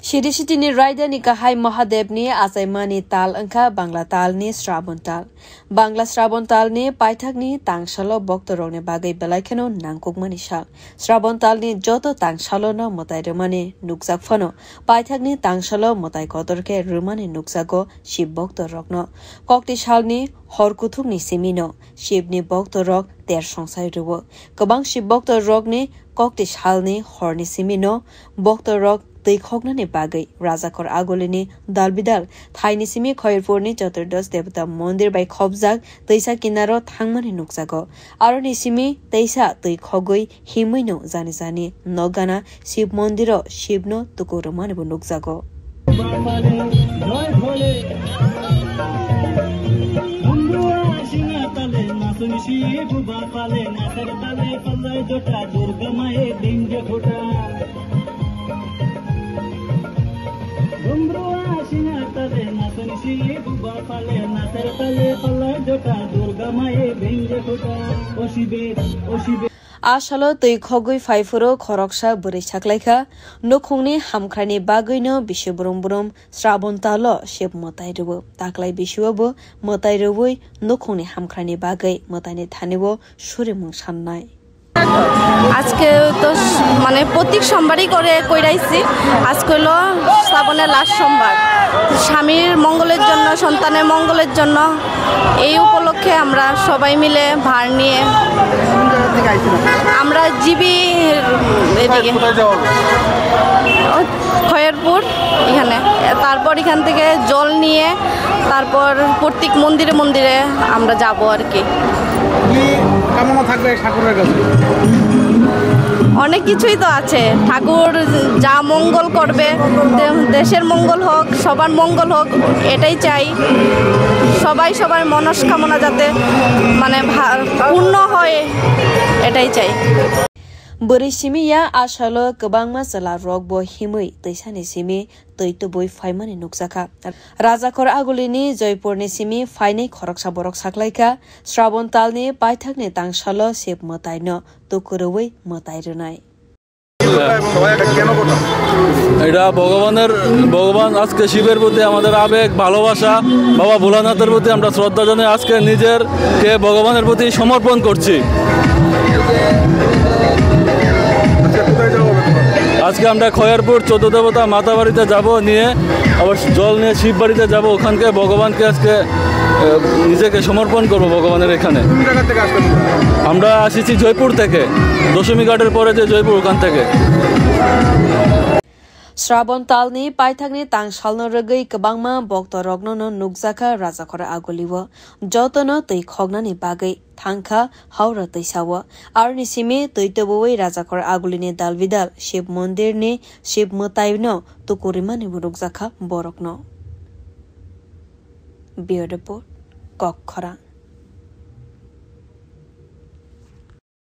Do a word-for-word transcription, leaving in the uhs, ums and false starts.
Siri sitini raidani kahai Mahadevni achaimani tal wngkha Bangla talni Srabon tal. Bangla Srabon talni paithakni tangsalo boktorokni bagwi belai kheno nangkukmani sal. Srabon talni joto tangsalono mwtai rwmani nukjak phano, paithakni tangsalo mwtai kotor khe rwmani nukjago Shib boktorokno. Kokti salni hor kuthukni simino Shibni boktorok ter songsai rwo. Kwbang Shib boktorokni kokti salni horni simino boktorok twi khoknani bagwi Rajakor Agulini dalbidal thaini simi Khoyerpurni Choturdosh Debota Mondir bai khopjak twisa kinaro thangmani nukjago. Aroni simi teisa twi khogwi himwino jani jani nokgana Shib Mondiro Shibno tuku rwmani bo nukjago. A salo twi khogwi phai phuru khoroksa bwrwi saklaikha, nukhungni hamkhrani bagwino bisi brum brum Srabon talo Shib mwtai rwo. Taklai bisio bo mwtai rwui nukhungni hamkhrani bagwi mwtaini thanio surimung sannai. আজকে তো স-, মানে প্রত্যেক সোমবারই করে কইরাইছি। আজকে হলো শ্রাবণের লাস্ট সোমবার। স্বামীর মঙ্গলের জন্য, সন্তানের মঙ্গলের জন্য এই উপলক্ষে আমরা সবাই মিলে ভার নিয়ে কোন জায়গা থেকে আইছেন আপনারা? আমরা জিবি এদিকে। কোথায় যাওয়া হবে? ও, খয়েরপুর এখানে। তারপর এখান থেকে জল নিয়ে তারপর প্রত্যেক মন্দিরে মন্দিরে আমরা যাব আর কি। কি কামনা থাকবে ঠাকুরের কাছে? অনেক কিছুই তো আছে। ঠাকুর যা মঙ্গল করবে, দে-, দেশের মঙ্গল হোক, সবার মঙ্গল হোক, এটাই চাই। সবাই সবার মনস্কামনা যাতে মানে ভা-, পূর্ণ হয়, এটাই চাই। Bwrwi simi ya a salo kwbangma chwla rokbo himwi twisani simi twi tubui phaimani nukjakha. Rajakhor Agulini Joypurni simi phainai khoroksa borok saklaikha, Srabon talni paithakni tangsalo Shib mwtaino tukurwi mwtai rwnai. এটা ভগবানের, ভগবান আজকে শিবের প্রতি আমাদের আবেগ, ভালোবাসা, বাবা ভোলানাথের প্রতি আমরা শ্রদ্ধা জানাই। আজকে নিজেরকে ভগবানের প্রতি সমর্পণ করছি। আজকে কোথায় যাওয়া হবে তোমার? আজকে আমরা খয়েরপুর চোদ্দ দেবতা মাতা বাড়িতে যাব, নিয়ে আবার জল নিয়ে শিব বাড়িতে যাব, ওখানকে ভগবানকে আজকে, আহ, নিজেকে সমর্পণ করব ভগবানের এখানে। কোন জায়গা থেকে আসলে তোমরা? আমরা আসছি জয়পুর থেকে, দশমী ঘাটের পরে যে জয়পুর, ওখান থেকে। Srabon talni paithakni tangsalno rwgwi kwbangma boktorokno no nukjakha Rajakhor Agulio. Jotono twi khoknani bagwi thangkha Howrah twisao. Aroni simi twi tubuwi Rajakhor Agulini dalbidal Shib Mondirni Shib mwtaino tukurimani bo nukjakha borokno. Bureau Report, Kokkhorang.